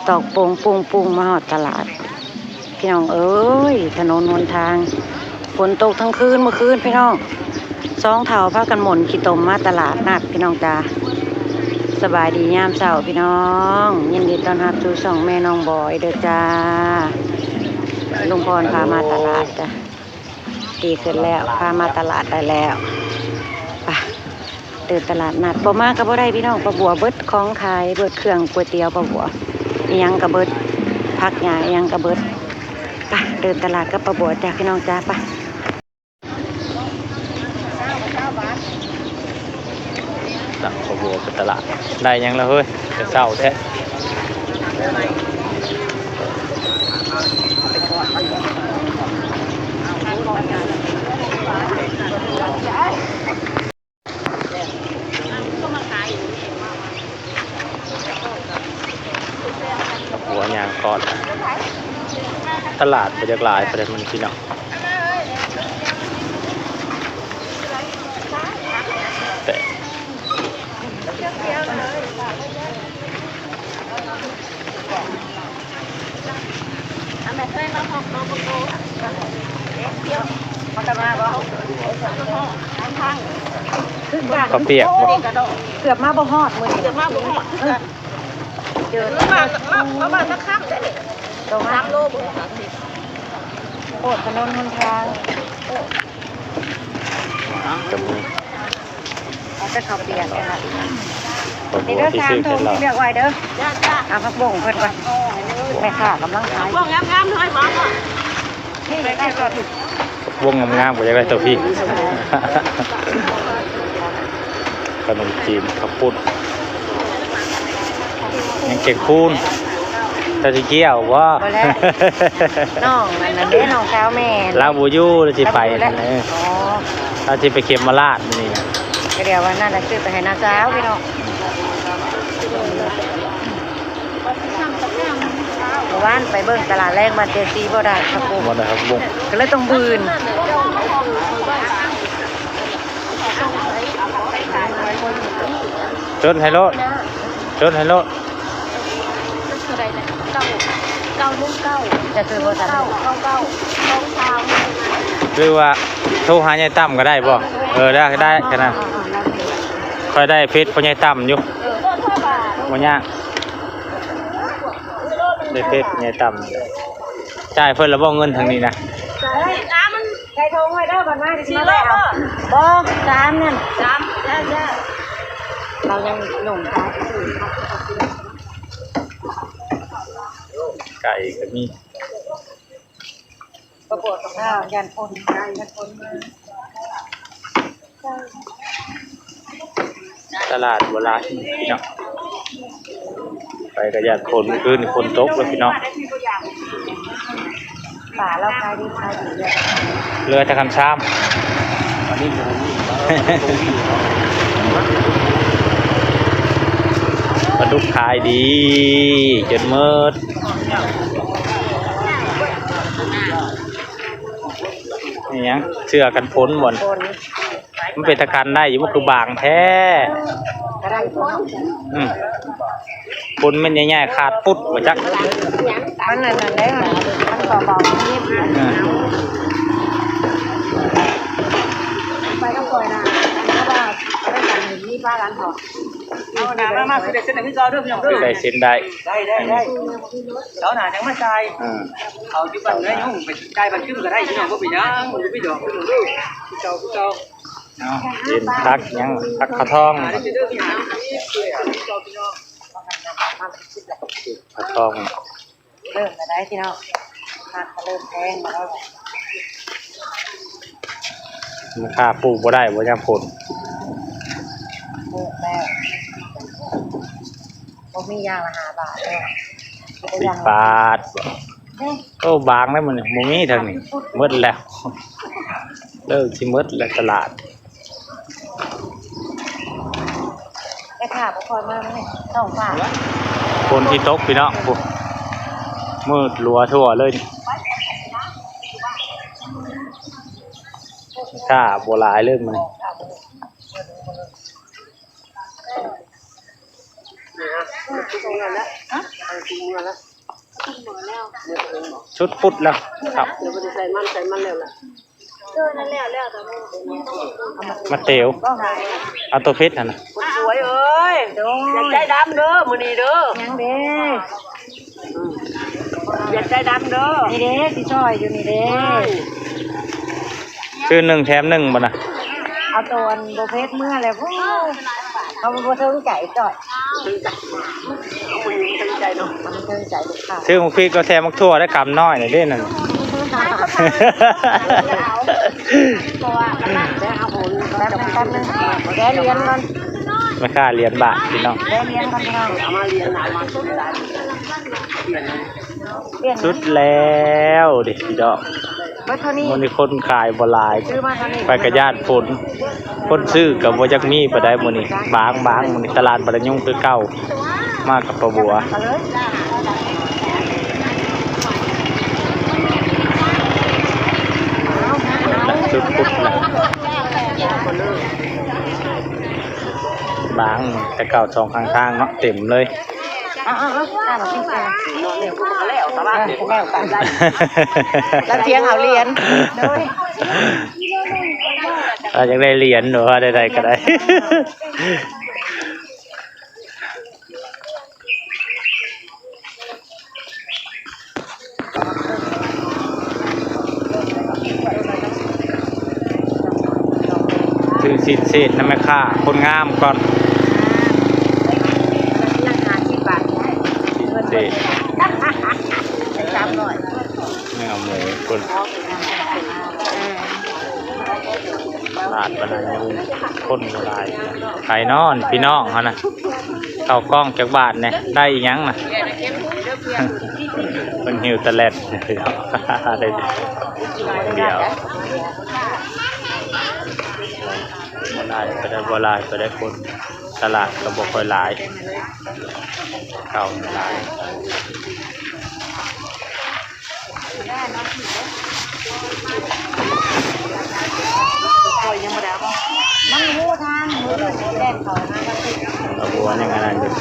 ຕອກໂປ່ງປຸ້ງໆ ມາຮອດຕະຫຼາດ ພີ່ນ້ອງເອີຍ ຖະໜົນຫົນທາງ ຝົນຕົກທັງຄືນມື້ຄືນ ພີ່ນ້ອງ ສອງເຖົ້າພາກັນໝົນຂີ້ຕົມມາຕະຫຼາດນັດ ພີ່ນ້ອງຈ້າ. ສະບາຍດີຍາມເຊົ້າ ພີ່ນ້ອງ ຍິນດີຕ້ອນຮັບສູ່ຊ່ອງແມ່ນ້ອງບອຍເດີຈ້າ. ລຸງພອນພາມາຕະຫຼາດຈ້າ. ດີຂຶ້ນແລ້ວ ພາມາຕະຫຼາດໄດ້ແລ້ວ. ໄປ ເດີນຕະຫຼາດນັດ ບໍ່ມາກໍບໍ່ໄດ້ພີ່ນ້ອງ ປ້າບົວເບິດຂອງຂາຍ ເບິດເຄື່ອງກ໋ວຍຕຽວປ້າບົວ ອີ່ຫຍັງກໍເບິດ ຜັກຫຍ້າອີ່ຫຍັງກໍເບິດ. ໄປ ເດີນຕະຫຼາດກັບປ້າບົວຈ້າ ພີ່ນ້ອງຈ້າ ໄປ. ນຳຂະບວນໄປຕະຫຼາດ ໄດ້ຫຍັງລະເຮີ້ຍ ແຕ່ເຊົ້າແທ້. ຫົວຍ່າງກ່ອນ ຕະຫຼາດບໍ່ຢາກຫຼາຍປານໃດມື້ນີ້ພີ່ນ້ອງ ແຕ່ ເຂົ້າປຽກບໍ່? ເກືອບມາບໍ່ຮອດມື້ນີ້ ເກືອບມາບໍ່ຮອດ ເອີ ເດີນມາ ມາ ມາບ້ານນາຄຳໄດ້ນີ້ ສາມໂລບໍ່? ໂອ້ ຖະໜົນຫົນທາງ ຈະມີ ເອົາແຕ່ເຂົ້າປຽກນີ້ລະ ນີ້ເດີ ສາມຖົງທີ່ເລືອກໄວ້ເດີ. ເອົາຜັກບົ້ງເພິ່ນກ່ອນ ແມ່ຄ້າກຳລັງຂາຍ ບົ້ງງາມໆ ເຮີ້ຍ ມາ ວົງງາມໆ ກໍຢາກໄດ້ໂຕພີ້ ຂະໜົມຈີນ ເຂົ້າປຸ້ນ ຍັງເກັກປູນ ເຈົ້າຊິກ່ຽວບໍ່? ບໍ່ແລ້ວ ນ້ອງອັນນັ້ນເດ້ ນ້ອງສາວແມ່ ລາວບໍ່ຢູ່ ລາວຊິໄປ ລາວບໍ່ຢູ່ແລ້ວ ຫັ້ນແຫຼະ ອໍ ລາວຊິໄປເຂັມມະລາດມື້ນີ້ນະ ກໍດຽວວ່ານັ້ນລະ ຊື້ໄປໃຫ້ນ້າສາວພີ່ນ້ອງ. ມື້ວານໄປເບິ່ງຕະຫຼາດແລງບ້ານເຈຊີ ບໍ່ໄດ້ຜັກບຸ້ງ ບໍ່ໄດ້ຜັກບຸ້ງ ກໍເລີຍຕ້ອງບືນ ຈົດໃຫ້ໂລດ ຈົດໃຫ້ໂລດ ເກົ້າ ເກົ້າໜຶ່ງເກົ້າ ຈະຊື້ບໍ່? ເກົ້າ ເກົ້າ ເກົ້າ ສອງສາມ ຫຼືວ່າໂທຫາຍາຍຕັ້ມກໍໄດ້ບໍ່? ເອີ ໄດ້ ໄດ້ ຂະໜາດຂ້ອຍໄດ້ເຟສພໍ່ໃຫຍ່ຕັ້ມຢູ່ ບໍ່ຍາກ ໄດ້ເຟສໃຫຍ່ຕ່ຳ ຈ່າຍເພິ່ນລະບໍ່ເງິນທາງນີ້ນະ? ໃສ່ຖົງໄວ້ເດີ ບັດມາຊິມາແລ້ວ. ບໍ່ ສາມນັ້ນ ສາມ ເຮົາຍັງໜຸ່ມຂາຍຢູ່. ໄກ່ກໍມີ. ອ່າ ຢ້ານຝົນ ຢ້ານຝົນມາ ຕະຫຼາດບໍ່ຫຼາຍພີ່ນ້ອງ ໄປກໍຢ້ານຝົນ ມື້ຄືນນີ້ຝົນຕົກເລີຍພີ່ນ້ອງ ປາລາວຂາຍດີ ຂາຍດີເລີຍ ເຫຼືອແຕ່ຄັນຊາມ ປາດຸກຂາຍດີຈົນໝົດ. ອີຫຍັງ ເສື້ອກັນຝົນບໍ່? ມັນເປັນຕາກັນໄດ້ຢູ່ບໍ່? ຄືບາງແທ້. ອືມ ຝົນແມ່ນໃຫຍ່ໆ ຂາດປຸດບໍ່ຈັກ. ມັນອັນນັ້ນເດ້ ມັນ ມັນກໍເບົານິດ. ອືມ ໄປກັບຂ້ອຍນະ ເພາະວ່າໄປນຳກັນມີປາກັນເນາະ. ເອົາໜ້າມາ ມາ ຊິໄດ້ເຊັນໃຫ້ຄືເກົ່າເດີພີ່ນ້ອງເດີ. ໄດ້ເຊັນໄດ້ ໄດ້ ໄດ້ ໄດ້ ເສົາໜ້າຈັ່ງມາຈ່າຍ. ເອີ ເອົາຢູ່ບ້ານເໜືອຍຸງ ໄປຈ່າຍບ້ານກຶມກໍໄດ້ພີ່ນ້ອງ ບໍ່ເປັນຫຍັງ ບໍ່ເປັນດອກພີ່ນ້ອງເດີ. ຄືເກົ່າ ຄືເກົ່າ. ເອົາ ເຫັນຜັກຫຍັງ ຜັກຂາວທອງ ຜັກຂາວທອງ. ເລີ່ມແລ້ວໄດ໋ພີ່ນ້ອງ ຜັກກໍເລີ່ມແພງແລ້ວ ມັນຫາປູກບໍ່ໄດ້ບໍ່ຍາມຝົນ. ປູກແລ້ວ ບໍ່ມີຢ່າງລະຫ້າບາດເດີ ສິບບາດບໍ່? ໂອ້ ບາງແລ້ວມື້ນີ້ ບໍ່ມີທາງນີ້ ໝົດແລ້ວ ເລີ່ມຊິໝົດແລ້ວຕະຫຼາດ. ແມ່ຄ້າບໍ່ຄ່ອຍມາມື້ນີ້ ທ້ອງຟ້າ ຝົນຊິຕົກພີ່ນ້ອງ ພຸ້ນ ມືດຫຼົວທົ່ວເລີຍ ແມ່ຄ້າບໍ່ຫຼາຍເລີຍມື້ນີ້. ສຸດປຸດແລ້ວ ເຂົ້າ ເອີ ນັ້ນແຫຼະ ແລ້ວແຕ່ ມາເຕວ ເອົາໂຕເພັດຫັ້ນນະ ຄົນສວຍເອີຍ ໂດຍ ຢ່າໃຈດຳເດີ ມື້ນີ້ເດີ ຫຍັງເດ້ ອືມ ຢ່າໃຈດຳເດີ ນີ້ເດ້ ຊິຊ່ອຍຢູ່ນີ້ເດ້ ໂອ້ຍ ຊື້ໜຶ່ງແຖມໜຶ່ງບໍ່ນະ ເອົາໂຕອັນບໍ່ເຜັດເມືອແລ້ວ ໂອ້ ເຂົາບໍ່ເຖິງໃຈຈ້ອຍ ເຂົາບໍ່ເຖິງໃຈເນາະ ບໍ່ເຖິງໃຈລູກຄ້າ ຊື້ໝາກພິກກໍແຖມໝາກຖົ່ວໄດ້ ກຳນ້ອຍນີ້ເດ້ນັ້ນ ເພາະວ່າມັນໜັກແລ້ວ ເຮົາບໍ່ ແປັບໜຶ່ງ ແປັບໜຶ່ງ ແກະຫຼຽນກ່ອນ ແມ່ຄ້າຫຼຽນບາດພີ່ນ້ອງ ແກະຫຼຽນກ່ອນພີ່ນ້ອງ ເອົາມາຫຼຽນ ເອົາມາສຸດ ສຸດແລ້ວເດ້ພີ່ນ້ອງ ເບິດເທົ່ານີ້ ມື້ນີ້ຄົນຂາຍບໍ່ຫຼາຍ ຊື້ມາເທົ່ານີ້ ຂ້ອຍກໍຢ້ານຝົນ ຄົນຊື້ກໍບໍ່ຈັກມີປານໃດມື້ນີ້ ບາງໆ ມື້ນີ້ຕະຫຼາດບໍ່ໄດ້ຫຍຸ້ງຄືເກົ່າ ມາກັບປ້າບົວ ເອົາເລີຍ ສຸດປຸດລະ ບາງແຕ່ເກົ່າ ສອງຂ້າງທາງເນາະ ເຕັມເລີຍ. ເອົາໆໆ ຕາມມາກິນກັນ ນອນແລ້ວກໍແລ້ວ ແຕ່ວ່າ ເອີ ແລ້ວກັນ ລະຖຽງເອົາຫຼຽນ ໂດຍ ລະຢາກໄດ້ຫຼຽນ ຫຼືວ່າໃດໆກໍໄດ້ ຊື້ຊີ້ນເສດນຳແມ່ຄ້າຄົນງາມກ່ອນ ຊີ້ນເສດ ສາມຮ້ອຍ ເນື້ອໝູຄົນ ຕະຫຼາດບ້ານນາຍູ ຄົນບໍ່ຫຼາຍ ໃຜເນາະພີ່ນ້ອງເຮົານະ ເຂົ້າກ່ອງຈັກບາດແດ່ ໄດ້ອີ່ຫຍັງນະ ເພິ່ນຫິ້ວແຕ່ແລັດ ໄດ້ດຽວ ບໍ່ຫຼາຍປານໃດ ບໍ່ຫຼາຍປານໃດຄົນ ຕະຫຼາດກໍບໍ່ຄ່ອຍຫຼາຍ ເກົ່າຫຼາຍ. ຂ້ອຍຍັງບໍ່ໄດ້ເອົາ ມັນຮູ້ທາງ ມື້ອື່ນຊິແລ່ນເຂົ້າຫາ ເອົາ ບັວຍັງອັນນັ້ນຢູ່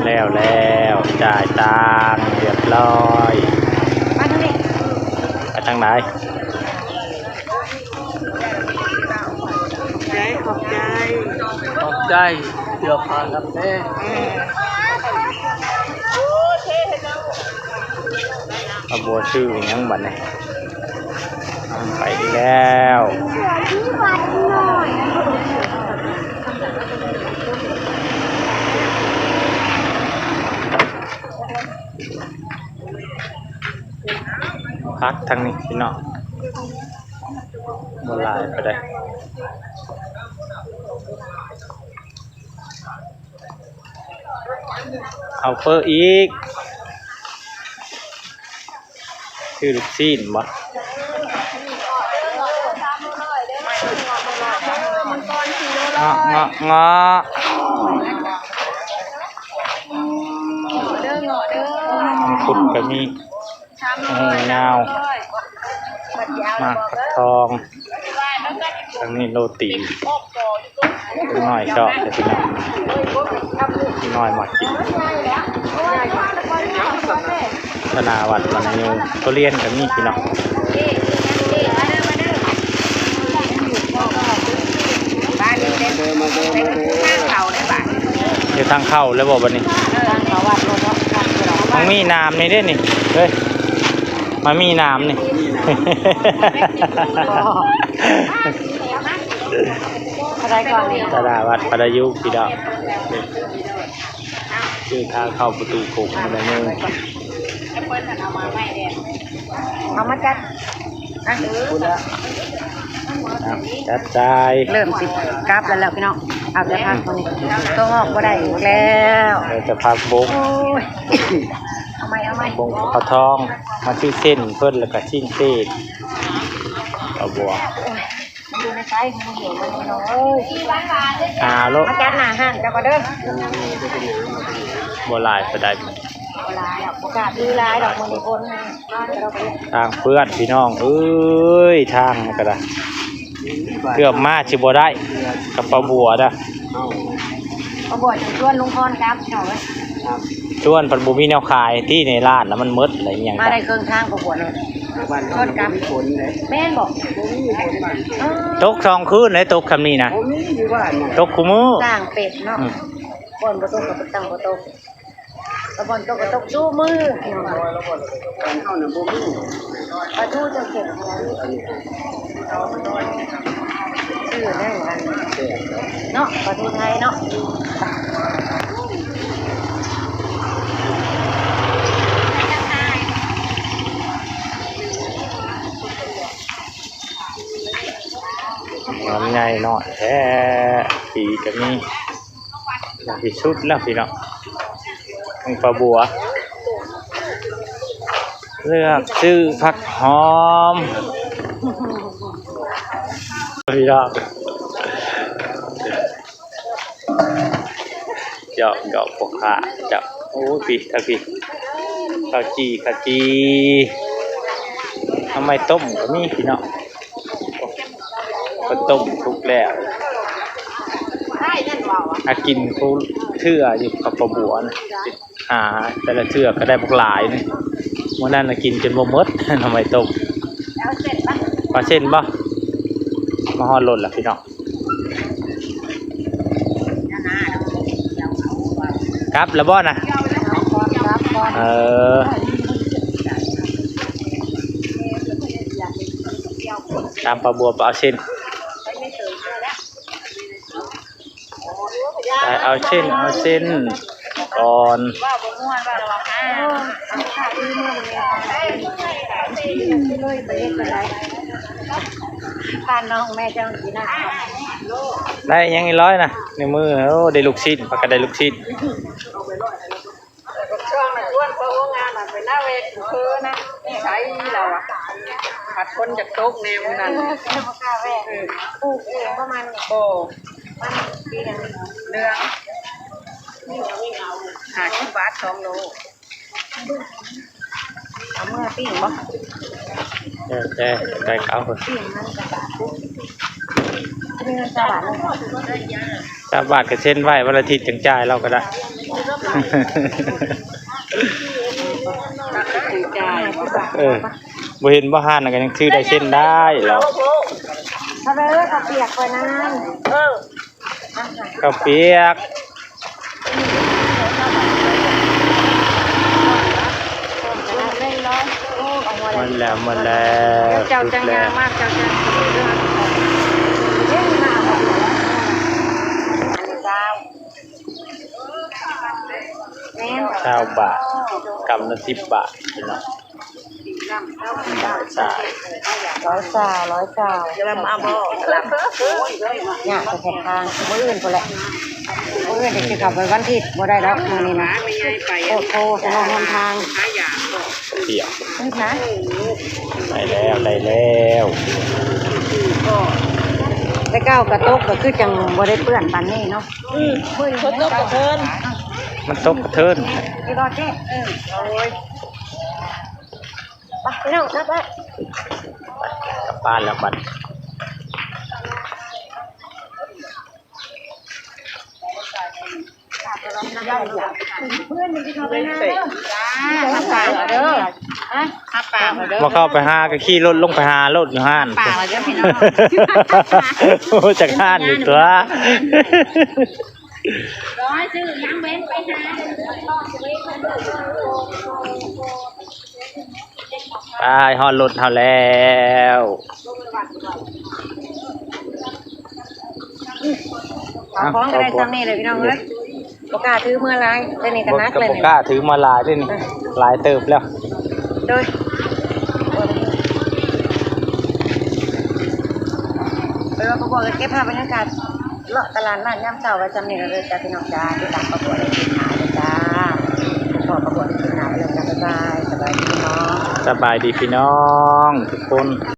ແລ້ວແລ້ວ ຈ່າຍຕັງຮຽບຮ້ອຍ ມາທາງນີ້ ໄປທາງໃດ? ຂອບໃຈ ຂອບໃຈ ຂອບໃຈ ເສື້ອຜ້າກັນແດດ ອາ ບໍ່ຊື້ຫຍັງບັດນີ້ ໄປອີກແລ້ວ ພັກທາງນີ້ພີ່ນ້ອງ ບໍ່ຫຼາຍປານໃດ ເອົາເຝີອີກ ຊື້ລູກຊີ້ນບໍ່ ເງາະ ເງາະ ເງາະ ມັງຄຸດກໍມີ. ໂອ້ ຍາວ ໝາກຜັກທອງ ທາງນີ້ໂລຕີ ເດັກນ້ອຍຊອບເດ້ພີ່ນ້ອງ ເດັກນ້ອຍມັກກິນ ທະນາວັດວັນນາຍູ ທຸລຽນກໍມີພີ່ນ້ອງ. ເຮັດທາງເຂົ້າແລ້ວບໍ່ບັດນີ້? ເອີ ທາງເຂົ້າວັດໂລດເນາະ ມັນມີໜາມນີ້ເດ້ນີ້ ເອີຍ ມັນມີໜາມນີ້ ເທົ່າໃດກ່ອນນີ້? ຕະຫຼາດວັດປະດາຍຸພີ່ນ້ອງ ຊື່ທາງເຂົ້າປະຕູກົງມາແລ້ວເນີ ເອົາມາຈັດ ອ່ະ ຈັດຈ່າຍ ເລີ່ມຊິກັບແລ້ວແຫຼະພີ່ນ້ອງ ເອົາແຕ່ຜັກມື້ນີ້ ຕົວງອກບໍ່ໄດ້ອີກແລ້ວ ເອົາແຕ່ຜັກບົ້ງ ໂອ້ຍ ເອົາໃໝ່ ເອົາໃໝ່ ບົ້ງປາທອງ ມາຊື້ເສັ້ນເພິ່ນ ແລ້ວກະຊີ້ນເສດ ເອົາບົວ ມັນຢູ່ໃນໄຊ ມັນບໍ່ເຫັນ ພີ່ນ້ອງເອີຍ ຫາໂລດ ມາຈັດໜ້າຮ້ານເຈົ້າກໍເດີ ບໍ່ຫຼາຍປານໃດ ບໍ່ຫຼາຍດອກ ບໍ່ກ້າຖືຫຼາຍດອກ ມື້ນີ້ຄົນ ທາງເປື້ອນພີ່ນ້ອງເອີຍ ທາງນີ້ກໍໄດ້ ເກືອບມາຊິບໍ່ໄດ້ ກັບປາບົວນະ ເອົາ ບໍ່ບວດຈະຊວນລຸງພອນກັບ ພີ່ນ້ອງເອີຍ. ຊວນພັດບໍ່ມີແນວຂາຍ ທີ່ໃນຮ້ານນະມັນໝົດແລ້ວ ອີ່ຫຍັງ ມາໄດ້ເຄິ່ງທາງບໍ່ບວດເນາະ. ຊວນກັບ ແມ່ນບໍ່? ບໍ່ມີຝົນ. ເອີ ຕົກສອງຄືນເດ້ ຕົກຊ່ຳນີ້ນະ. ບໍ່ມີຢູ່ບ້ານນະ ຕົກຄູ່ມື້ ສ້າງເປັດເນາະ. ອືມ ຝົນບໍ່ຕົກກໍຕັ້ງບໍ່ຕົກ. ແລ້ວຝົນຕົກກໍຕົກຊຸມື້ ພີ່ນ້ອງ. ບ້ານເຮົານະບໍ່ມີ. ປາທູເຈົ້າເກັບ ຊື່ແນວອັນເນາະ ປາທູໄທເນາະ. ງາມໃຫຍ່ນ້ອຍແທ້ ປີກະມີ. ໃຫຍ່ທີ່ສຸດແລ້ວພີ່ນ້ອງ ມີປາບົວ ເລືອກຊື້ຜັກຫອມ ພີ່ນ້ອງ. ເຈາະ ເຈາະ ພໍ່ຄ້າເຈົ້າ. ໂອ້ຍ ພີ້ ທາງພີ້ ເຂົ້າຈີ່ ເຂົ້າຈີ່ ໜໍ່ໄມ້ຕົ້ມກໍມີພີ່ນ້ອງ. ເຂົ້າຕົ້ມສຸກແລ້ວ ຫາກິນຄູ່ເທື່ອຢູ່ກັບປ້າບົວນະ. ຫາແຕ່ລະເທື່ອກໍໄດ້ບັກຫຼາຍນີ້. ມື້ນັ້ນນະກິນຈົນບໍ່ໝົດ ໜໍ່ໄມ້ຕົ້ມ. ເອົາເສັ້ນບໍ່? ເອົາເສັ້ນບໍ່? ມາຮອດລົດແລ້ວພີ່ນ້ອງ. ກັບແລ້ວບໍ່ນະ? ເອີ ຕາມປ້າບົວໄປເອົາເສັ້ນ ໄປເອົາເສັ້ນ ເອົາເສັ້ນກ່ອນ. ບ້ານນ້ອງແມ່ເຈົ້າກິນນະ ໄດ້ຫຍັງອີກຮ້ອຍນະ ໃນມື້. ໂອ້ ໄດ້ລູກຊີ້ນ ປາກະໄດ້ລູກຊີ້ນ. ຊ່ວງນັ້ນຊວນເຂົາໂຮງງານນະ ໄປນາແວະກິນເຝີນະ ໃສລາວອະ ພັດຝົນຢາກຕົກແນ່ມື້ນັ້ນ. ເອີ ບໍ່ກ້າແວະ ເອີ ປູກເອງບໍ່ມັນນີ້. ບໍ່ ມັນປີໜຶ່ງເດືອນ ຫ້າສິບບາດສອງໂລ. ເອົາເມືອປີ້ງບໍ່? ແຕ່ ແຕ່ ແຕ່ເອົາ ປີ້ງມັນກະບາດ ເປັນເງິນຊາວບາດເນາະ. ຊາວບາດກໍເຊັນໄວ້ ວັນອາທິດຈັ່ງຈ່າຍລາວກໍໄດ້. ຈ່າຍ ເອີ ບໍ່ເຫັນບໍ່ ຮ້ານນັ້ນກໍຍັງຖືໄດ້ເຊັນໄດ້ລາວ. ເອົາເດີ ເຂົ້າປຽກໄປນຳ ເອີ. ເຂົ້າປຽກ ໝົດແລ້ວ ໝົດແລ້ວ ເຈົ້າຈັ່ງຍ່າງມາ ເຈົ້າຈັ່ງ ຊາວບາດ ກຳລະສິບບາດພີ່ນ້ອງ. ຮ້ອຍຊາວ ຮ້ອຍຊາວ ລຳເອົາບໍ່? ຍາກແທ້ທາງ ມື້ອື່ນພຸ້ນແຫຼະ ມື້ອື່ນຊິເຂົ້າໄປວັນທິດບໍ່ໄດ້ດອກ ມື້ນີ້ນະ ໂພດໂພ ຖະໜົນຫົນທາງ ປຽກ ນີ້ນະ ໄດ້ແລ້ວ ໄດ້ແລ້ວ. ແຕ່ເກົ່າກະຕົກ ກະຄືຈັ່ງບໍ່ໄດ້ເປື້ອນປານນີ້ເນາະ. ອືມ ຝົນຕົກກະເທີນ ມັນຕົກກະເທີນ ນີ້ບໍ່ເຈັບ ເອີ ໂອ້ຍ. ໄປພີ່ນ້ອງ ກັບ ໄປ ກັບບ້ານແລ້ວບັດ. ມາເຂົ້າໄປຫາກໍຂີ່ລົດລົງໄປຫາໂລດຢູ່ຮ້ານ ໂອ້ ຈັກຮ້ານຢູ່ຕົວະ. ໄປ ຮອດລົດເຮົາແລ້ວ. ເອົາຂອງກໍໄດ້ຊ່ຳນີ້ແຫຼະພີ່ນ້ອງເອີຍ ບໍ່ກ້າຖືເມືອຫຼາຍ ແຕ່ນີ້ກໍໜັກແລ້ວ ບໍ່ກ້າຖືມາຫຼາຍເດ້ນີ້ ເອີ ຫຼາຍເຕີບແລ້ວ. ໂດຍ ເອີ ບໍ່ບວກກໍເກັບພາບບັນຍາກາດ ເລາະຕະຫຼາດນັດຍາມເຊົ້າໄວ້ຊ່ຳນີ້ເດີຈ້າພີ່ນ້ອງຈ້າ. ຕິດຕາມປ້າບົວໃນຄລິບໜ້າເດີຈ້າ ພໍ້ປ້າບົວໃນຄລິບໜ້າເດີຈ້າ. ບາຍບາຍ ສະບາຍດີພີ່ນ້ອງ ສະບາຍດີພີ່ນ້ອງທຸກຄົນ.